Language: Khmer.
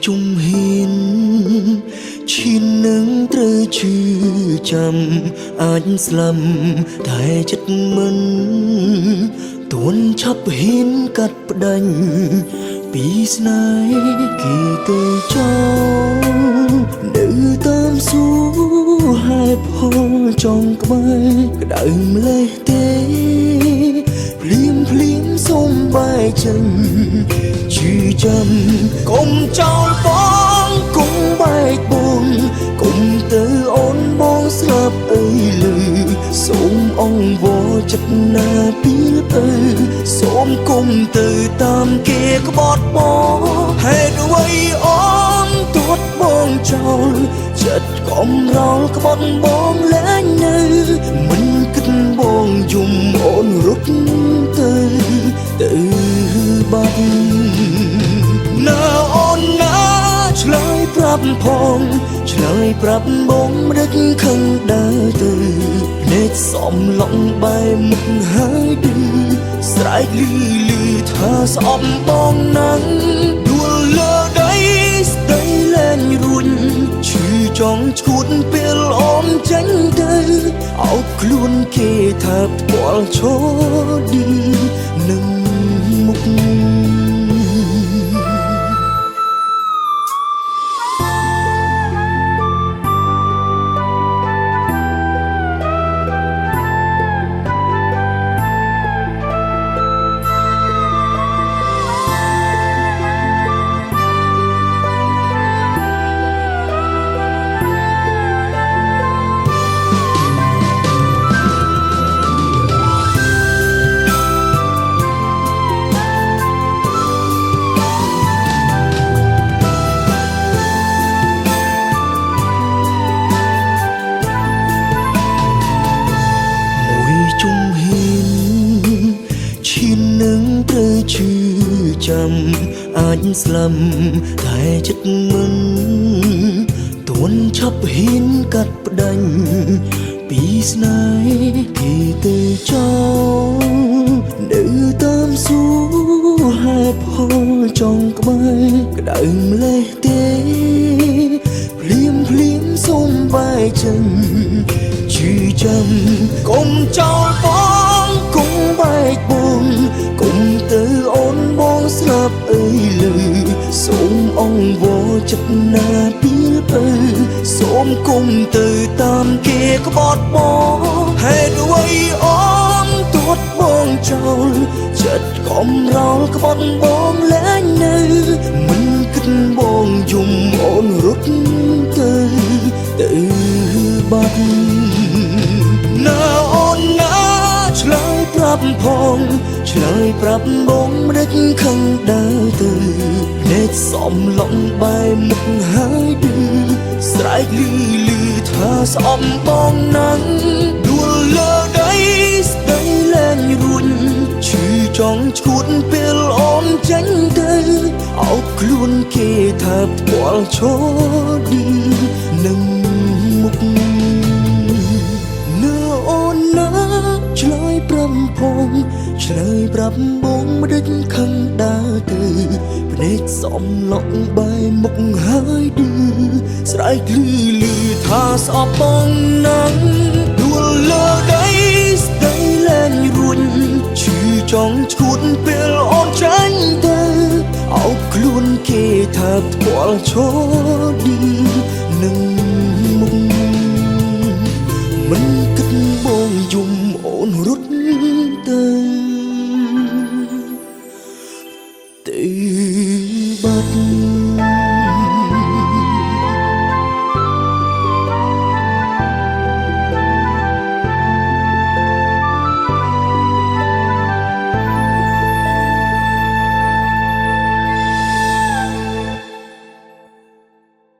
ជំហានឈាននឹងត្រូវឈឺចាំអាចស្លំតែចិត្តមិនទួនឆាប់ហ៊ានកាត់ផ្ដាញ់ពីស្នេហ៍គេទៅចោលនៅតាមសួរហេតុផលចង់ក្បែរក្តៅម្លេះទេភ្លាមភ្លាមសូមបែកចេញឈឺចាំកុំចោលបងកុំបែកបងកុំទៅអូនបងស្លាប់អីលើសូមអង្វរចិត្តណាពីលពើសូមគុំទៅតាមគេក្បត់បងហេតុអ្វីអូនទាត់បងចោលចិត្តកំរោលក្បត់បងលែងនៅមិនគិតបងយំអូនរត់ទៅទៅបាត់ណាអូនណាឆ្លើយប្រាប់ផងឆ្លើយប្រាប់បងមិនដឹកខឹងដើរទៅភ្នែកសំឡុងបែរមុខហើយឌឺស្រែកលឺលឺថាស្អប់បងណាស់ដួលលើដីស្ដីលែងរួញឈឺចង់ឈួតពេលអូនចេញទៅអោបខ្លួនគេថាផ្ទាល់ឈរឌឺនឹងមុខ មួយជំហានឈាននឹងត្រូវឈឺចាំអាចស្លំតែចិត្តមិនទួនឆាប់ហ៊ានកាត់ផ្ដាញ់ពីស្នេហ៍គេទៅចោលនៅតាមសួរហេតុផលចង់ក្បែរក្តៅម្លេះទេភ្លាមភ្លាមសូមបែកចេញឈឺចាំកុំចោលបងកុំបែកបងកុំទៅអូនបងស្លាប់អីលើសូមអង្វរចិត្តណាពីលពើសូមគុំទៅតាមគេក្បត់បងហេតុអ្វីអូនទាត់បងចោលចិត្តកំរោលក្បត់បងលែងនៅមិនគិតបងយំអូនរត់ទៅទៅបាត់ណាអូនណាឆ្លើយប្រាប់ផងឆ្លើយប្រាប់បងមិនដឹកខឹងដើរទៅភ្នែកសំឡុងបែរមុខហើយឌឺស្រែកលឺលឺថាស្អប់បងណាស់ដួលលើដីស្ដីលែងរួញឈឺចង់ឈួតពេលអូនចេញទៅអោបខ្លួនគេថាផ្ទាល់ឈរឌឺនឹងមុខ ណាអូនណាឆ្លើយប្រាប់ផងឆ្លើយប្រាប់បងមិនដេចខឹងដើរទៅភ្នែកសំឡុកបែរមុខហើយឌឺស្រែកលឺលឺថាស្អប់បងណាស់ដួលលើដីស្ដីលែងរួញឈឺចង់ឈួតពេលអូនចាញ់ទៅអោបខ្លួនគេថាផ្ទាល់ឈរឌឺនឹងមុខ មិនគិតបងយំអូនរត់